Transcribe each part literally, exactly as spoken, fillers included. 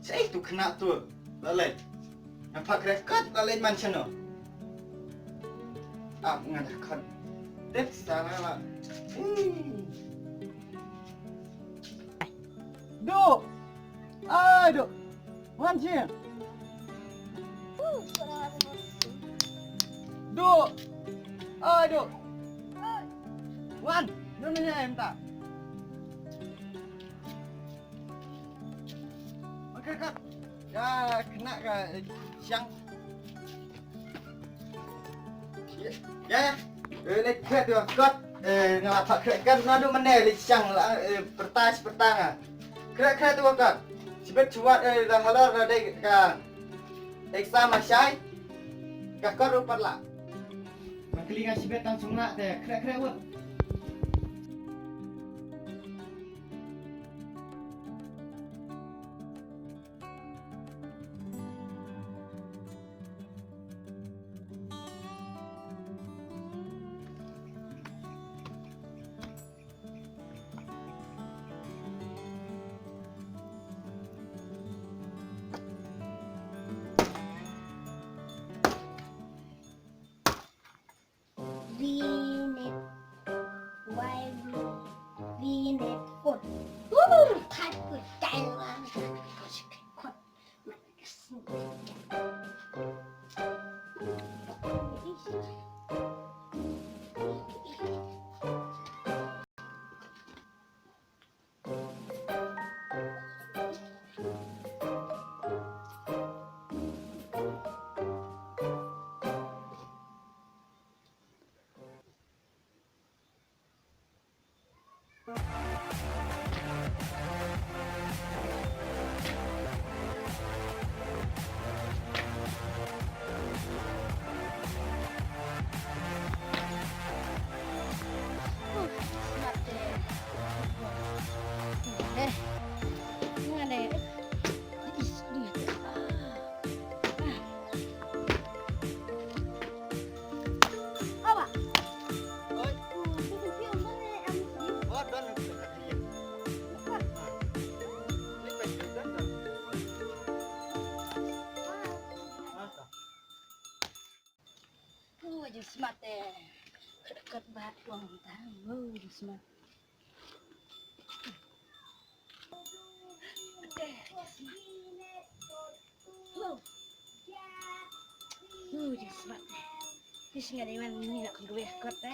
Dei tu khynnah tu. La leit. Nga phah khreh kot la leit man shano. Ap nga da khot. Dep sa la la. Hmm. Duk. Ai duk. Wan sini. Duk. Ai duk. Wan. Nuna ya em ta. Okey, kot. Ya, kena ka, eh, siang. Ya, ya. Eh, leit khreh tu, kot. Eh, nga la phah khreh kot, naduh mynne leit siang la, eh, pyrta shi pyrta nga. Khreh, khreh tu, kot. Shibit shuwa, eh, la halor la dei ka exam lashai. Ka kot ruh pat la. Ma kylli nga shibit tang sumla te, khreh, khreh wut. Vinet. Why we Vinet food? Woo! Thai food, Thailand. Oh, jingstad te. Kat ba tuang ta. Oh, jingstad. Te, jingstad. Oh. Oh, jingstad. Jingstad nga dei man ni nak gue kot ta.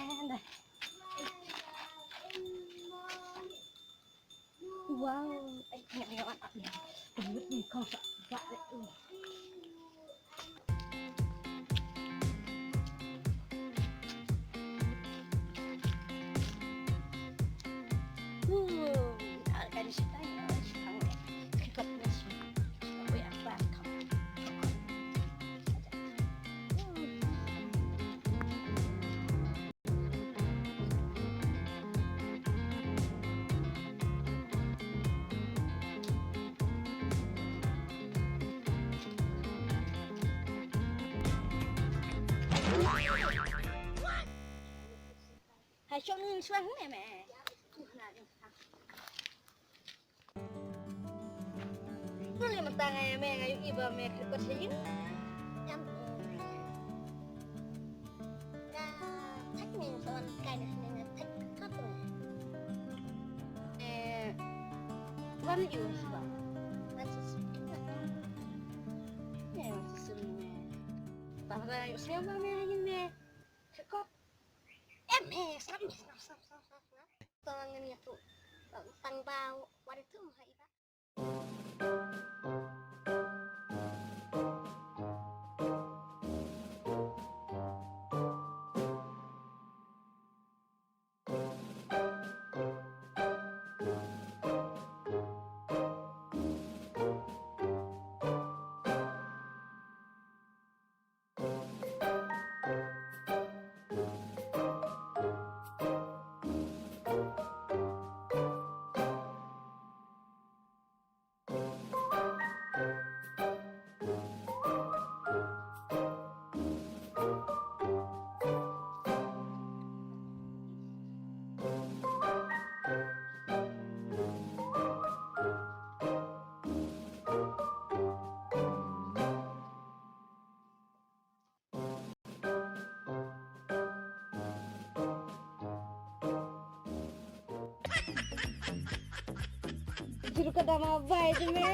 Wow, ai, tengok, tengok, tengok. Tengok ni, kau tak, tak, tak. Uh, tak ada cerita ni, cerita ni. Kau tak ada cerita. Kau yang faham, kau. Hai, shong ni suan ni me. Tuli mynta nga ïa me nga ïohi ba me kyrkot sha ïing. Em. Nga thait me sa wan kai na hangne nga thait kyrkot me. Eh, wan ïohi ba. Wan shisha. Eh, wan shisha me. Tang ba nga ïohi ba me hangne me kyrkot. Em, eh, sngap me, sngap, sngap, sngap, sngap, sngap. Tang ngan ïathuh. Tang ba wan ïathuh ha i ba. Churu ka dama bai tu me.